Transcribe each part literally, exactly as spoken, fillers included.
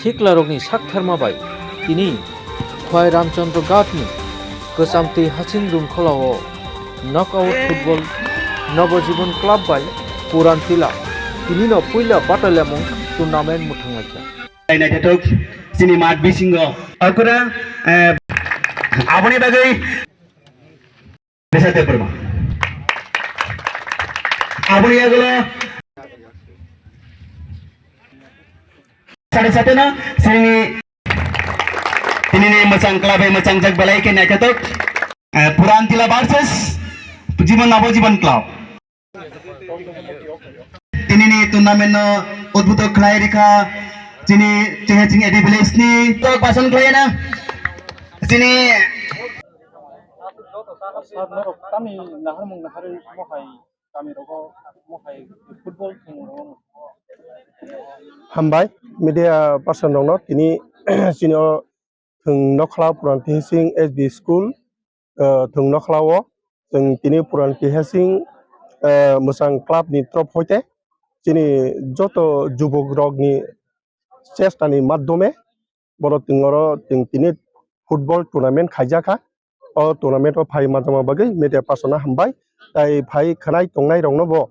Siklarokni saktharma bai tini Khwai Ramchandra Ghatni kwchamtwi hasing Runkholao knockout football Nabajibon Club bai Puran Tila tinino puila batalyamung tournament mwthanglaikha. Naithothok chini mat bisingo. Okra, eh, aboni bagwi Desa Debbarma. Aboni yagulo sade sade no sini tinini mwchang club hai mwchang jak belai khe naithothok. Eh, Puran Tila versus Jibon Nabajibon Club. Tinini tournament no udbudhok khlai rikha chini Cheheching A D village ni tok bason khlai na chini Sir, norok tamni naharmung naharwi mohai kamirogo mohai football thwngmung rogo. Hambai media person rokno tini chini o thwng nokhlao Puran Tihasing S B school, eh, thwng nokhlao chwng tini Puran Tihasing, eh, mwchang club ni top hoite chini joto jubok rokni chesta ni madhyome borok twng oro twng tini football tournament khaijakha. O tournament o phai manjakma bagwi media person no hambai, tai phai khwnai tongnai rokno bo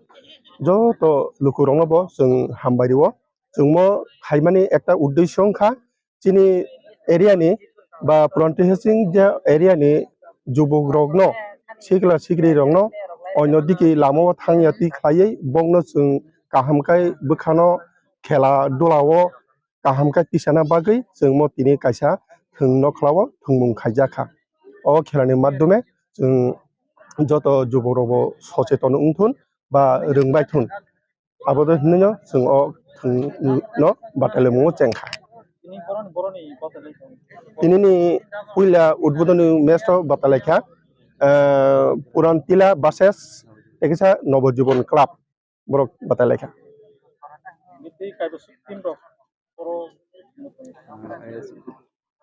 joto luku rokno bo chwng hambai rwo. Chwngmo khaimani ekta uddesyo wngkha chini area ni ba Puran Tihasing je area ni jubok rokno sikla sikri rokno onyo digi lama o thangya twi khlaiwi bokno chwng kaham khai bwkhano khela dula o kaham khe tisana bagwi chwngmo tini kaisa thwng nokhlao thwngmung khaijakha. O khelani madhyome chwng joto jubokrokbo socheton wngthun ba rwngbaithun. Abo de hwnwi no chwng o thwngno batailamungo chengkha. Tinini puila udbodhoni match o batailaikha, eh, Puran Tila versus ekisa Nobojibon Club. Borok batai laikha.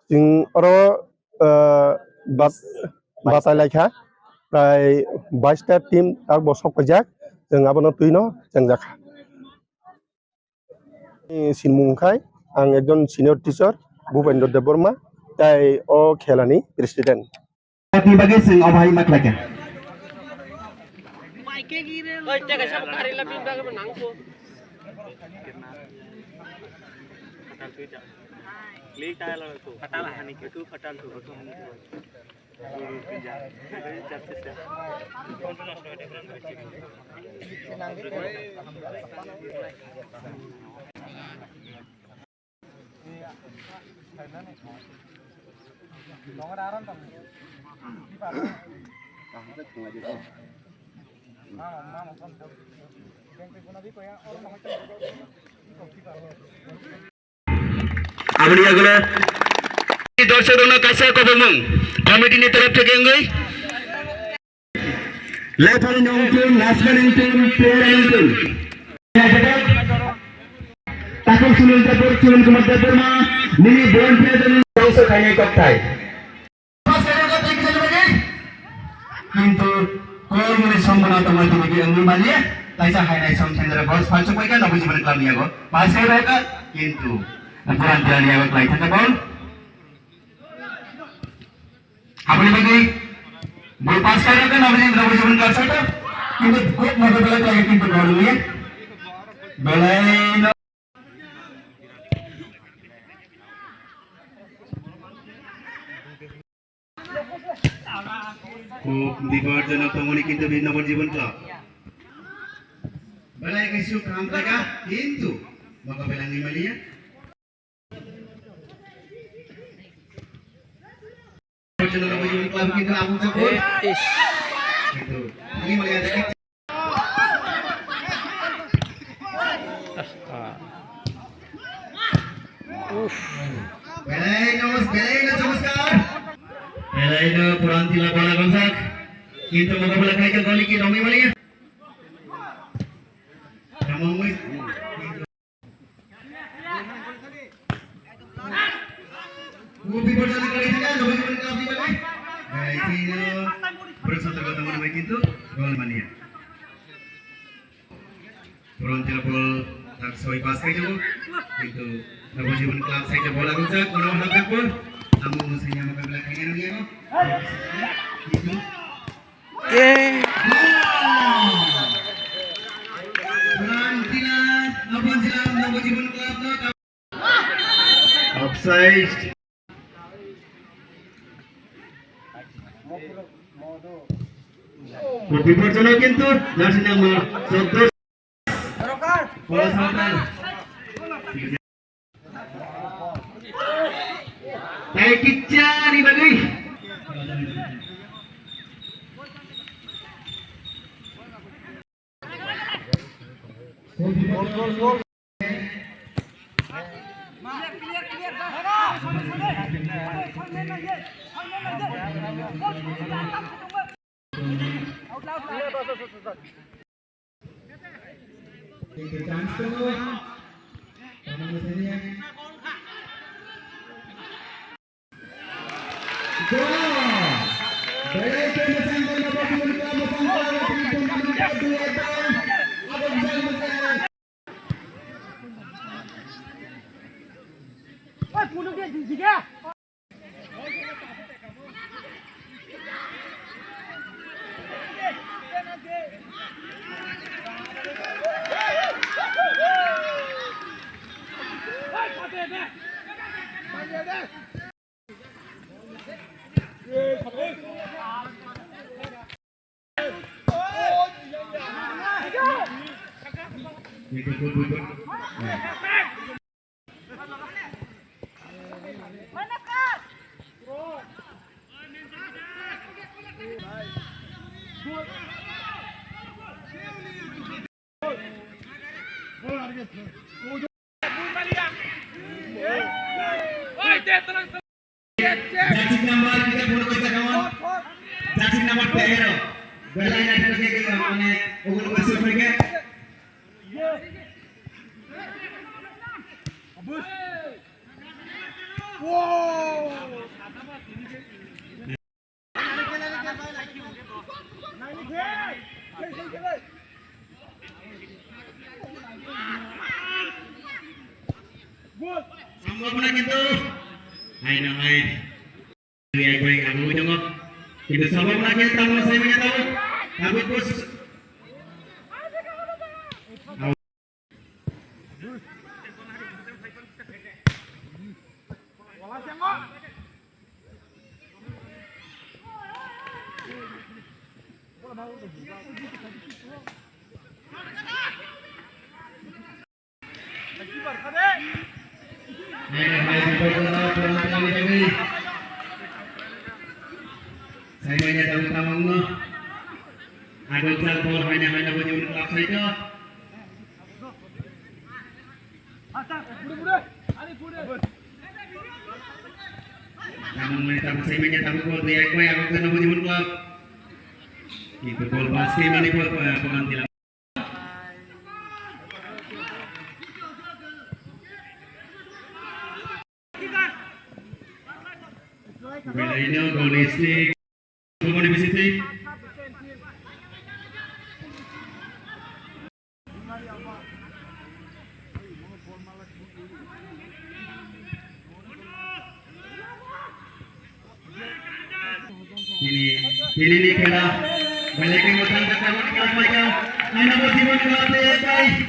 Chwng oro, ah, bat-, batai laikha, prai bais ta team tabuk bo sok paijak, chwng abono twino chengjakha. Sinmung khai ang ekjon senior teacher Bhupendra Debbarma, tai o khelani president. Ni bagwi chwng omo hai ma khlaikha. Aboni yagulo dorshok rokno kaisa kobomung committee ni torof theke wngwi. Referee ni wngkhe Nasma ni wngkhe, player ni wngkhe. Takhuk Sunil Debbarma, Sunil Kumar Debbarma, nini volunteer ni tongsa khainai kokthai. Kintu kol mani sombona tongma tini ke wngwi manya, kaisa hainai som thendera boss phal chukbai ka, Nabajibon Club ni yago. Pass khai rok ka, kintu Puran Tila ni yago klai thangka bol. Aboni bagwi bol pass khai rok ka, Nabajibon, Nabajibon Club side o. Kintu kok moto belai klai kintu gol ni. Belai no. Kok biporjonok tongmani kintu Nabajibon Club. Belai kisu kaham jaga, kintu maka belangni maliya. Biporjonok Nabajibon Club kintu abung jago. Kintu ini maliya. Belai no, belai no chamaskar. Belai no Puran Tila bola gomsak. Kintu mukabala khai ka goli ki Romi Malia. Ramon Mui. Kopi bola na kali thaka, Romi Malia kali thaka. Belai no. Puran Tila bola gomsak kintu gol Malia. Puran Tila bol tak soi pass khai jago, kintu Nabojibon Club side bola gujak, kono hapjak bol. Amo musanya mukabla khaina nang yago. Eh. Run killer, Nabojibon, Nabojibon Club no. Offside. Biporjono kintu jersey number chuddo. Tai kichani bagwi. Chance tongo. Tamo sini. Goal! Belai khe mwchang khe Nabojibon Club mwchang khe, three point two at the end. Abo bwsang mwchang. Oi, phone dia di dia. Jersey number kita photo kita kawan. Jersey number teher. Belai na thang ke ke mane ogol masuk pergi. Wow. Sambhabona kintu hai na hai. Hai, hai, ang ui tongo. Kintu sambhabona kintu tamo sai manya tamo. Tapi pos. Hai, hai, hai, hai, hai, hai, hai. Sai manya tamo tamo no. Agam sal bol hai na hai na bujung klap sai to. Tamung mai tamung sai manya tamung ko dia ko ya ko kena bujung klap. Itu gol pasti mani ko penampilan. Belaino gol isi. Gol isi. Tini, tini ni khela belai khe mwthang khe tabuk khe paikha. Ano bo jibon khe bai.